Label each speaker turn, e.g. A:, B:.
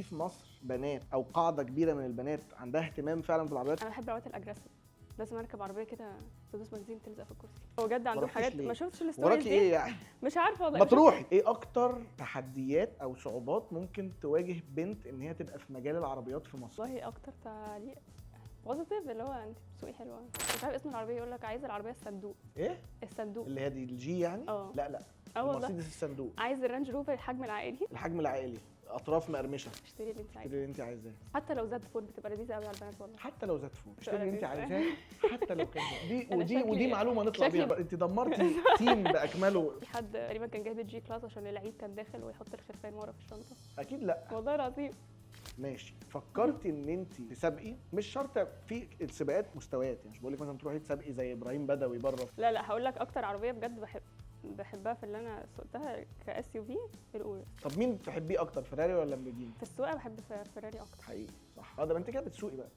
A: في مصر بنات او قاعدة كبيرة من البنات عندها اهتمام فعلا في العربيات؟
B: انا بحب العربيات ال aggressive، لازم اركب عربية كده تدوس بنزين تلزق في الكرسي. هو بجد عندهم
A: رحتيش
B: حاجات
A: ليه؟
B: ما شفتش ال stories
A: وراكي
B: دي؟
A: ايه يعني؟
B: مش عارفه والله.
A: ما تروحي. ايه اكتر تحديات او صعوبات ممكن تواجه بنت ان هي تبقى في مجال العربيات في مصر؟
B: والله اكتر تعليق positive اللي هو انت بتسوقي حلوه. مش عارف اسم العربيه، يقول لك عايز العربية الصندوق.
A: ايه؟
B: الصندوق.
A: اللي هي دي ال G يعني؟
B: اه.
A: لا لا.
B: اه والله.
A: المرسيدس الصندوق.
B: عايز الرانج روفر الحجم العائلي.
A: الحجم العائلي، اطراف مقرمشه.
B: اشتري اللي انت
A: اشتري
B: عايزاه.
A: اللي انت عايزاه.
B: حتى لو Z4 بتبقى لذيذة قوي على البنات والله.
A: حتى لو Z4 اشتري اللي انت
B: لذيذة.
A: عايزاه، حتى لو كان دي
B: أنا
A: ودي ودي معلومة نطلع بيها بقى. انت دمرتي team باكمله.
B: في حد تقريبا كان جايب ال G-Class عشان العيد كان داخل ويحط الخرفان ورا في الشنطه.
A: اكيد لا.
B: والله العظيم.
A: ماشي. فكرتي ان انت تسابقي؟ مش شرط، في السباقات مستويات يعني، مش بقول لك مثلا تروحي تسابقي زي ابراهيم بدوي بره.
B: لا لا، هقول لك اكتر عربية بجد بحبها في اللي انا سوقتها ك SUV الاورس.
A: طب مين تحبيه اكتر، فيراري ولا لامبورجيني؟
B: في السواقة بحب فيراري اكتر.
A: حقيقي صح. اه ده انت كده بتسوقي بقى.